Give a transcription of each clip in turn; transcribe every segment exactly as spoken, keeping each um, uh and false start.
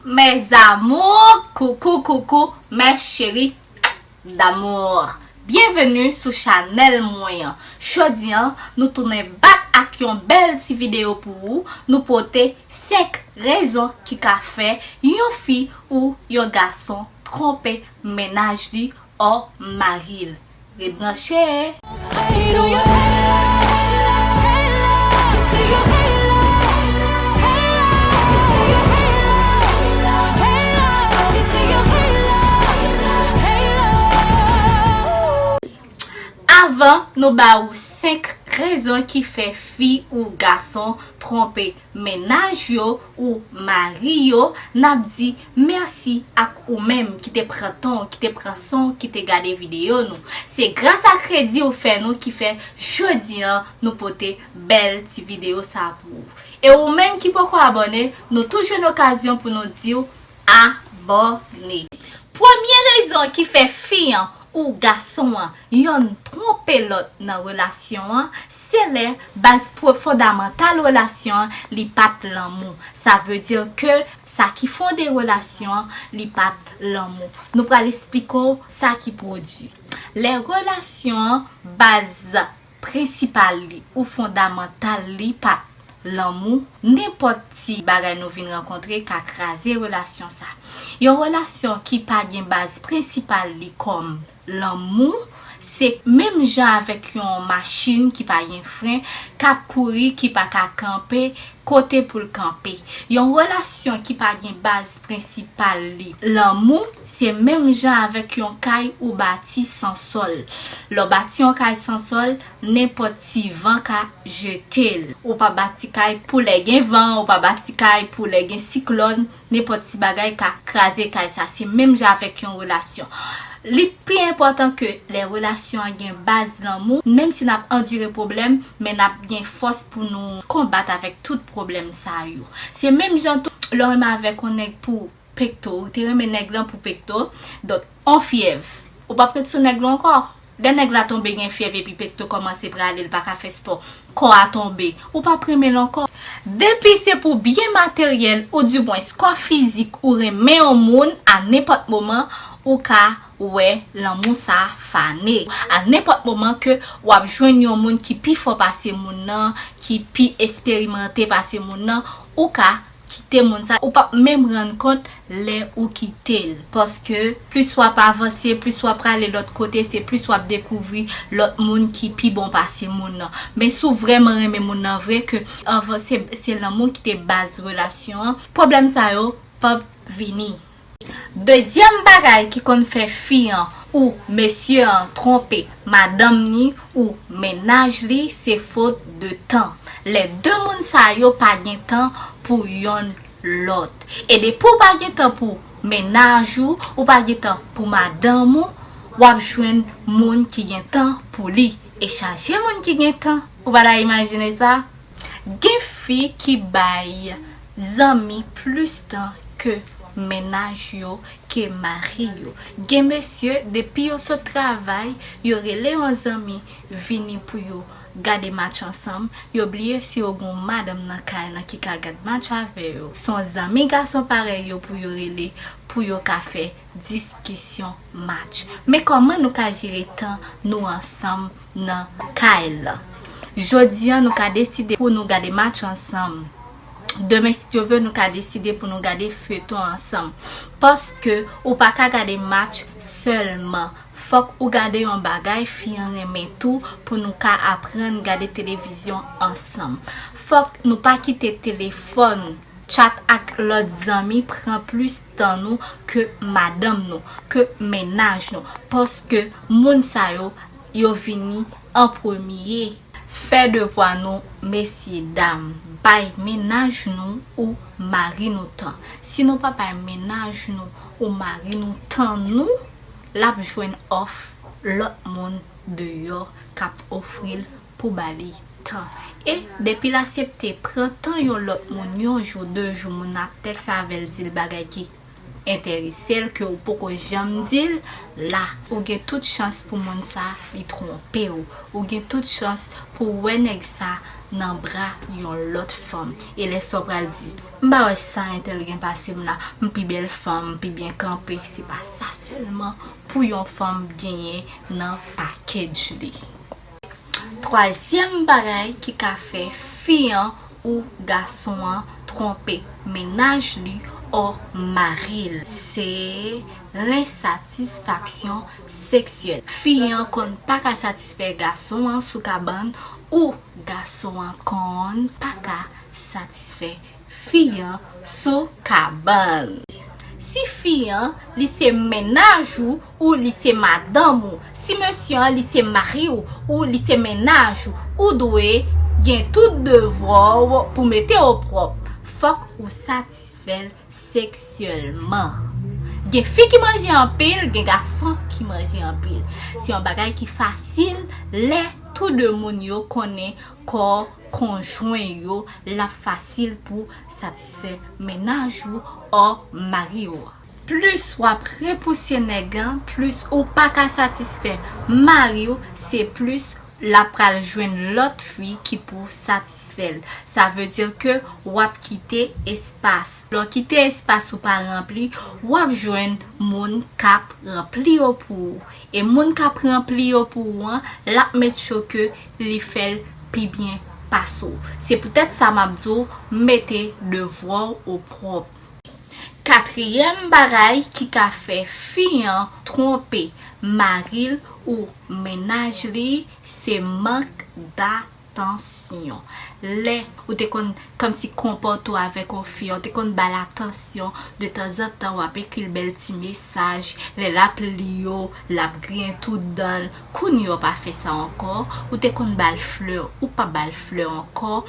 Mes amours, coucou, coucou, mes chéris d'amour. Byenveni sou chanèl mwen an. Jodi an, nou tounen back ak yon bèl ti videyo pou ou. Nou pote senk rezon ki ka fè yon fi ou yon gason twonpe mennaj li o mari l. Rebranche! Avan nou ba ou senk rezon ki fè fi ou gason twonpe mennaj yo ou mari yo, n ap di mèsi ak ou menm ki te pran tan w, ki te pran san w, ki te gade videyo nou. Se gras a kredi ou fè nou ki fè jodi an nou pote bèl ti videyo sa pou ou. E ou menm ki poko abòne, nou tou jwenn okazyon pou nou di w abòne. Premye rezon ki fè fi an ou gason an yonn twonpe lòt nan relasyon an, se lè baz pwo-, fondamantal relasyon an li pa t lanmou. Sa vle di ke sa ki fonde relasyon an li pa t lanmou. Nou pral esplike w sa ki pwodui. Lè relasyon an baz prensipal li ou fondamantal li pa t lanmou, nenpòt ti bagay nou vin rankontre ka kraze relasyon sa. Yon relasyon ki pa gen baz prensipal li kòm lanmou, se menm jan avèk yon machin ki pa gen fren, k ap kouri, ki pa ka kanpe kote pou l kanpe. Yon relasyon ki pa gen baz prensipal li lanmou, se menm jan avèk yon kay ou bati san sòl. Lè w bati yon kay san sòl, nenpòt ti van ka jete l. Ou pa bati kay pou lè gen van, ou pa bati kay pou lè gen siklòn, nenpòt ti bagay ka kraze kay sa. Se menm jan avèk yon relasyon. Li pi enpòtan ke lè relasyon an gen baz lanmou, menm si n ap andire pwoblèm, men n ap gen fòs pou nou konbat avèk tout pwoblèm sa yo. Se menm jan tou, lè w renmen avèk yon nèg pou pekto, ou te renmen nèg lan pou pekto, donk, on fyèv. Ou p ap ret sou nèg lan ankò. Lè nèg la tonbe gen fyèv epi pekto kòmanse prale, l pa ka fè spò, kò a tonbe, ou p ap renmen l ankò. Depi se pou byen materyèl oudimwens kò fizik ou renmen yon moun, a nenpòt moman ou ka wè lanmou sa fane. A nenpòt moman ke w ap jwenn yon moun ki pi fò pase moun nan, ki pi esperimante pase moun nan, ou ka kite moun sa, ou p ap menm rann kont lè ou kite l. Paske plis w ap avanse, plis w ap prale lòt kote, se plis w ap dekouvri lòt moun ki pi bon pase moun nan. Men si w vrèman renmen moun nan vre, ke anvan se, se lanmou ki te baz relasyon an, pwoblèm sa yo p ap vini. Dezyèm bagay ki konn fè fi an ou mesye an twonpe madanm ni ou mennaj li, se fot de tan. Lè de moun sa yo pa gen tan pou yonn lòt. E depi w pa gen tan pou mennaj ou, ou pa gen tan pou madanm ou, w ap jwenn moun ki gen tan pou li. E chaje moun ki gen tan. Ou pa ta imajine sa? Gen fi ki bay zanmi plis tan ke mennaj yo, ke mari yo. Gen mesye, depi yo sot travay, yo rele yon zanmi vini pou yo gade match ansanm, yo bliye si yo gen yon madanm nan kay lan ki ka gad match avè yo. Se yon zanmi gason parèy yo pou yo rele, pou yo ka fè diskisyon match. Men kòman nou ka jere tan nou ansanm nan kay lan? Jodi an, nou ka deside pou nou gade match ansanm. Demen, si Dye vle, nou ka deside pou nou gade feyton ansanm. Paske ou pa ka gade match sèlman. Fòk ou gade yon bagay fi an renmen tou pou nou ka aprann gade televizyon ansanm. Fòk nou pa kite telefòn, chat ak lòt zanmi pran plis tan nou ke madanm nou, ke mennaj nou. Paske moun sa yo, yo vini an premye. Fè devwa nou, mesye dam. Bay mennaj nou ou mari nou tan. Si nou pa bay mennaj nou ou mari nou tan nou, l ap jwenn òf lòt moun deyò k ap ofri l pou ba li tan. E depi l aksepte pran tan yon lòt moun yon jou, de jou, moun nan ap tèkse avè l, di l bagay ki enterese l, ke ou poko janm di l, la, ou gen tout chans pou moun sa li twonpe w. Ou gen tout chans pou w wè nèg sa nan bra yon lòt fanm. E lè sa w pral di, "M pa wè sa entèl gen pase m la, m pi bèl fanm, m pi byen kanpe." Se pa sa sèlman pou yon fanm genyen nan package li. Twazyèm bagay ki ka fè fi an ou gason an twonpe mennaj li o mari l, se lensatisfaksyon seksyèl. Fi an konn pa ka satisfè gason an sou kabann, ou gason an konn pa ka satisfè fi an sou kabann. Si fi an, li se mennaj ou, ou li se madanm ou, si mesye an, li se mari w, ou li se mennaj ou, ou dwe gen tout devwa w pou mete o pwòp. Fòk ou satisfè l seksyèlman. Gen fi ki manje anpil, gen gason ki manje anpil. Se yon bagay ki fasil lè tou de moun yo konnen kò konjwen yo, l ap fasil pou satisfè mennaj ou o mari w. Plis w ap repouse nèg lan, plis ou pa ka satisfè mari w, se plis l ap pral jwenn lòt fi ki pou satisfè l. Sa vle di ke w ap kite espas. Lè w kite espas ou pa ranpli, w ap jwenn moun k ap ranpli yo pou ou. E moun k ap ranpli yo pou ou an, l ap make sure ke li fè l pi byen pase w. Se poutèt sa m ap di w, mete devwa w o pwòp. Katriyèm bagay ki ka fè fi an twonpe mari l ou mennaj li, se mank datansyon. Lè ou te konn kòmsi konpòte w avèk yon fi, ou te konn ba l atansyon, de tanzantan w ap ekri l bèl ti mesaj, lè l ap li yo, l ap griyen tout dan l. Kounye a w pa fè sa ankò, ou te konn ba l flè, ou pa ba l flè ankò,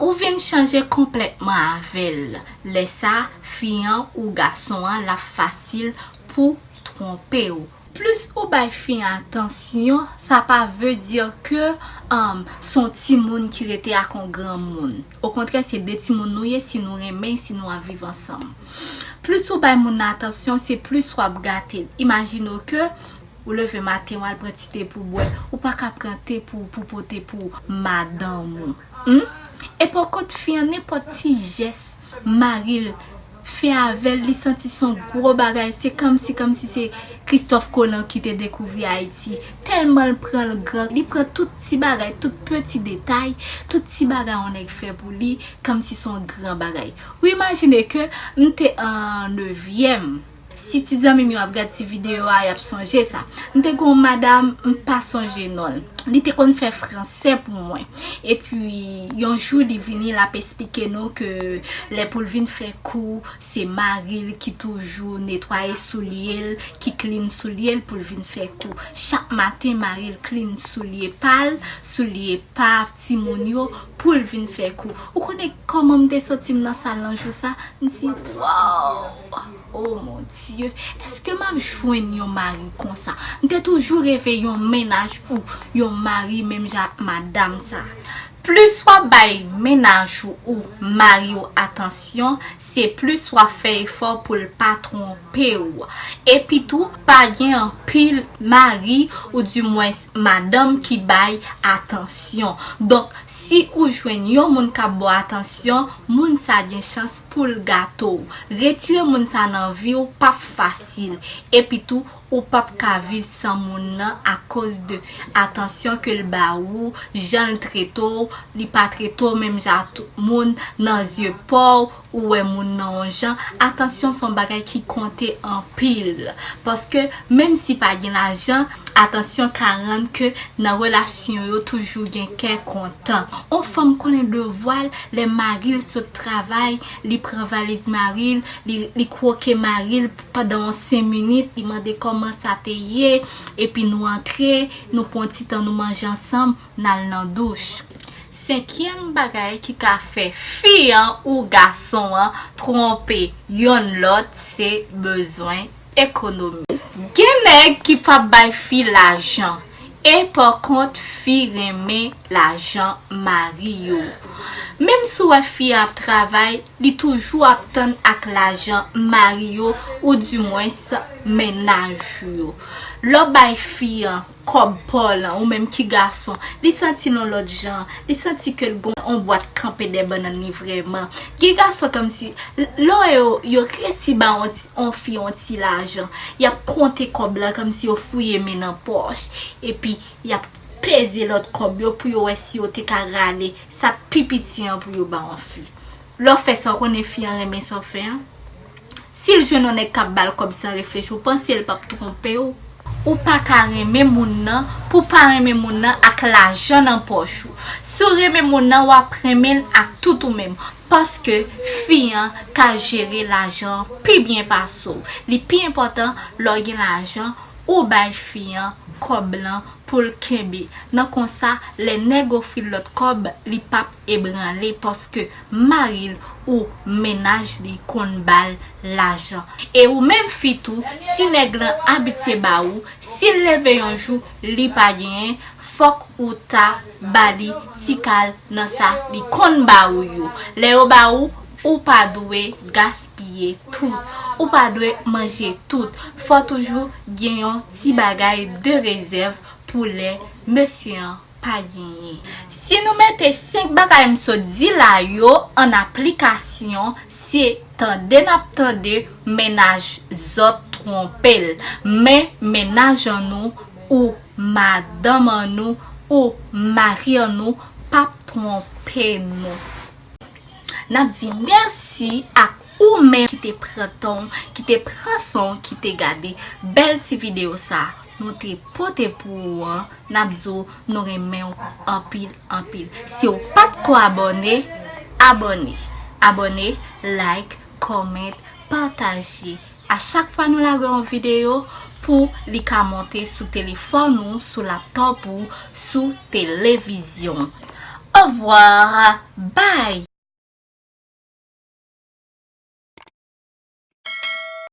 ou vin chanje konplètman avè l. Lè sa, fi an ou gason an, l ap fasil pou twonpe w. Plis ou bay fi an atansyon, sa pa vle di ke, um, se yon timoun ki rete ak yon granmoun. Okontrè, se de timoun nou ye, si nou renmen, si nou ap viv ansanm. Plis ou bay moun nan atansyon, se plis w ap gate l. Imajine w ke ou leve maten, w al pran ti te pou bwè. Ou pa ka pran te pou, pou pote pou madanm ou. Hmm? E pa kont fi an, nenpòt ti jès mari l fè avè l, li santi se yon gwo bagay. Se kòmsi, kòmsi se Christophe Colomb ki te dekouvri Ayiti. Tèlman l pran l gran, li pran tout ti bagay, tout peti detay, tout ti bagay yon nèg fè pou li, kòmsi se yon gran bagay. Ou imajine ke m te an nevyèm. Si ti zanmi m yo ap gad ti videyo a, y ap sonje sa. M te gen yon madanm, m pa sonje non l. Li te konn fè fransè pou mwen. Epi, yon jou, li vini, l ap esplike nou ke lè pou l vin fè kou, se mari l ki toujou netwaye soulye l, ki clean soulye l pou l vin fè kou. Chak maten, mari l clean soulye pa l, soulye pa timoun yo, pou l vin fè kou. Ou konnen kòman m te santi m nan sal nan jou sa? M di, "Wow! Oh mon Dieu, èske m ap jwenn yon mari konsa?" M te toujou reve yon mennaj ou yon mari menm jan ak madanm sa. Plis w ap bay mennaj ou ou mari w atansyon, se plis w ap fè efò pou l pa twonpe w. Epi tou, pa gen anpil mari oudimwens madanm ki bay atansyon. Donk, si ou jwenn yon moun k ap ba w atansyon, moun sa gen chans pou l gate w. Retire moun sa nan vi w p ap fasil. Epi tou, ou p ap ka viv san moun nan akoz de atansyon ke l ba ou, jan l trete w, li pa trete w menm jan ak tout moun, nan zye pa w, ou wè moun nan yon jan. Atansyon se yon bagay ki konte anpil. Paske menm si pa gen lajan, atansyon ka rann ke nan relasyon yo toujou gen kè kontan. On fanm konnen devwa l, lè mari l sot travay, li pran valiz mari l, li, li kwoke mari l pandan yon senk minit, li mande kòman sa te ye, epi nou antre, nou pran ti tan, nou manje ansanm, n al nan douch. Senkyèm bagay ki ka fè fi an ou gason an twonpe yonn lòt, se bezwen ekonomi. Gen nèg ki p ap bay fi lajan, e pa kont fi renmen lajan mari yo. Menm si w wè fi a ap travay, li toujou ap tann ak lajan mari yo, oudimwens mennaj yo. Lè w bay fi an kòb pa w lan, ou menm ki gason, li santi l yon lòt jan, li santi ke l gon yon bwat kanpe dèyè bannann li vrèman. Gen gason kòmsi, lè yo, yo resi ba yon ti, yon fi yon ti lajan, y ap konte kòb la kòmsi yo fouye men nan pòch, epi y ap peze lòt kòb yo pou yo wè si yo te ka rale sa k pi piti an pou yo ba yon fi. Lè w fè sa, w konnen fi an renmen sa w fè an. Si l jwenn yon nèg k ap ba l kòb san reflechi, w panse l p ap twonpe w? Ou pa ka renmen moun nan pou w pa renmen moun nan ak lajan nan pòch ou. Si w renmen moun nan, w ap renmen l ak tout ou menm. Paske fi an ka jere lajan an pi byen pase w. Li pi enpòtan lè w gen lajan, ou bay fi an kòb lan pou l kenbe. Nan konsa, lè nèg ofri l lòt kòb, li p ap ebranle paske mari l ou mennaj li konn ba l lajan. E ou menm fi tou, si nèg lan abitye ba ou, si l leve yon jou, li pa genyen, fòk ou ta ba li ti kal nan sa li konn ba ou yo. Lè yo ba ou, ou pa dwe gaspiye tout. Ou pa dwe manje tout. Fò toujou gen yon ti bagay de rezèv pou lè mesye an pa genyen. Si nou mete senk bagay m sot di la yo an aplikasyon, se tande n ap tande mennaj zòt twonpe l. Men mennaj an nou ou madanm an nou ou mari an nou p ap twonpe nou. N ap di mèsi ak ou menm ki te pran tan w, ki te pran san w, ki te gade bèl ti videyo sa a nou te pote pou ou an. N ap di w nou renmen w anpil, anpil. Si w pa t ko abòne, abòne. Abòne, like, comment, pataje. A chak fwa nou lage yon videyo, pou li ka monte sou telefòn ou, sou laptòp ou, sou televizyon. Au revoir, bye!